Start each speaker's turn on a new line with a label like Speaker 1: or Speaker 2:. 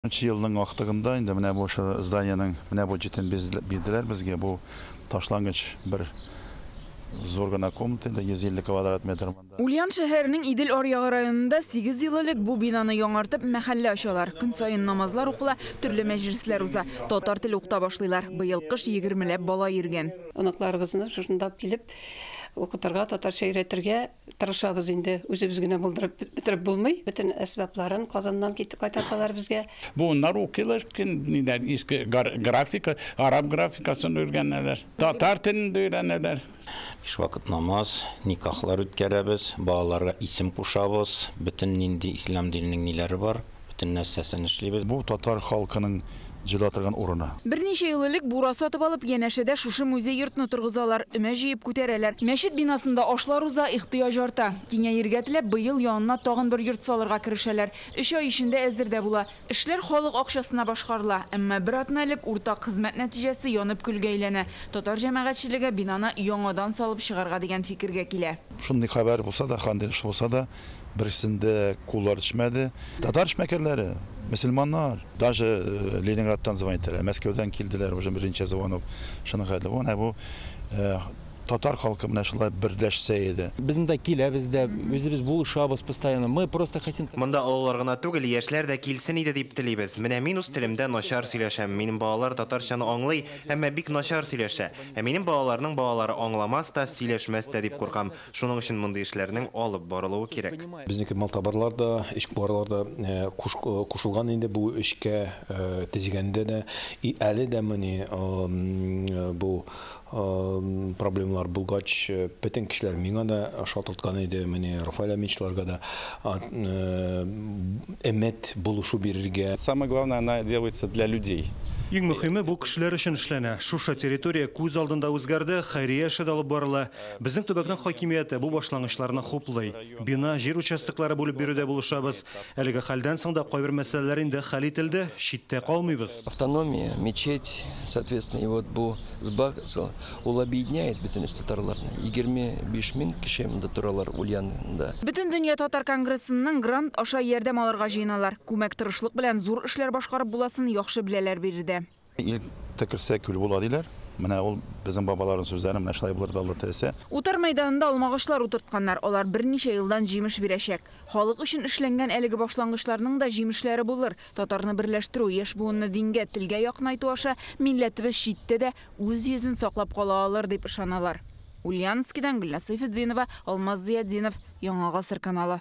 Speaker 1: Елның актыгында инде менә бу ошо зданиенең менә бу җитен бирделәр безгә. Бу ташлангыч бер зур гына комната инде, 150 квадрат метр монда.
Speaker 2: Ульян шәһәренең Идел аръягы районында 8 ел элек бу бинаны яңартып, мәхәллә ачалар. Көн саен намазлар укыла, төрле мәҗлесләр уза. Татар теле укыта башлыйлар. Быел кыш егермеләп бала йөргән.
Speaker 3: Оныкларыбызны шушында килеп укытырга, татарча өйрәтергә тырышабыз инде. Үзебез генә булдырып бетереп булмый. Бөтен әсбапларын Казаннан китеп кайтарталар безгә.
Speaker 4: Буыннар укыйлар, ниләр, иске графика, араб графикасын өйрәнәләр. Татар телен дә өйрәнәләр.
Speaker 5: Биш вакыт намаз, никахлар үткәрәбез, балаларга исем кушабыз, бөтен нинди ислам диненең ниләре бар, бөтен нәрсәсен эшлибез.
Speaker 1: Бу татар халкының җыела торган урыны.
Speaker 2: Берничә ел элек бура сатып алып, янәшәдә шушы музей-йортны торгызалар, өмә җыеп күтәрәләр. Мәчет бинасында ашлар уза, ихтыяҗ арта. Киңәергә теләп, быел янына тагын бер йорт салырга керешәләр. 3 ай эчендә әзер дә була. Эшләр халык акчасына башкарыла. Әмма бер атна элек уртак хезмәт нәтиҗәсе янып көлгә әйләнә. Татар җәмәгатьчелеге бинаны яңадан салып чыгарга дигән фикергә килә.
Speaker 1: Шундый хәбәр булса да, хандый эш булса да, берсендә куллар төшмәде. Татар эшмәкәрләре, мөселманнар, даже Ленинградтан звонить итәләр, Мәскәүдән килделәр, уже берничә звонок. Шуның хәтле. Менә бу татар халкы менә шулай берләшсә иде.
Speaker 6: Без монда киләбез дә, үзебез булышабыз постоянно. Мы просто хотим.
Speaker 7: Монда олылар гына түгел, яшьләр дә килсен иде дип телибез. Менә мин үз телемдә начар сөйләшәм. Минем балалар татарчаны аңлый, әмма бик начар сөйләшә. Ә минем балаларның балалары аңламас та, сөйләшмәс тә дип куркам. Шуның өчен мондый эшләрнең алып барылуы кирәк.
Speaker 8: Безнеке малтабарлар да, эшкуарлар да кушылган инде бу эшкә төзегәндә дә, и әле дә менә бу проблемалар булгач, бөтен кешеләр миңа да шалтыраткан иде, менә Рафаэль Аминчларга да өмет булышу бирергә.
Speaker 9: Самое главное, она делается для людей.
Speaker 10: Иң мөһиме бу кешеләр өчен эшләнә. Шушы территория күз алдында үзгәрде, хәйрия эше дә алып барыла. Безнең төбәкнең хакимияте бу башлангычларны хуплый. Бина, җир участоклары бүлеп бирүдә булышабыз. Әлеге хәлдән соң да кайбер мәсьәләләр инде хәл ителде, читтә калмыйбыз.
Speaker 11: Автономия, мечеть, соответственно, и вот бу ул объединяет бөтен татарларны. 25 мең кеше монда торалар Ульянда.
Speaker 2: Бөтен дөнья татар конгрессының грант аша ярдәм алырга җыеналар. Күмәк тырышлык белән зур эшләр башкарып буласын яхшы беләләр биредә.
Speaker 1: Ил төкерсә күл була диләр. Менә ул безнең бабаларның сүзләре, менә шулай булыр да Алла теләсә.
Speaker 2: Утар мәйданында алмагачлар утыртканнар. Алар берничә елдан җимеш бирәчәк. Халык өчен эшләнгән әлеге башлангычларның да җимешләре булыр. Татарны берләштерү, яшь буынны дингә, телгә якынайту аша милләтебез читтә дә үз йөзен саклап кала алыр дип ышаналар. Ульяновскидан Гөлназ Сәйфетдинова, Алмаз Зиятдинов, Яңа Гасыр каналы.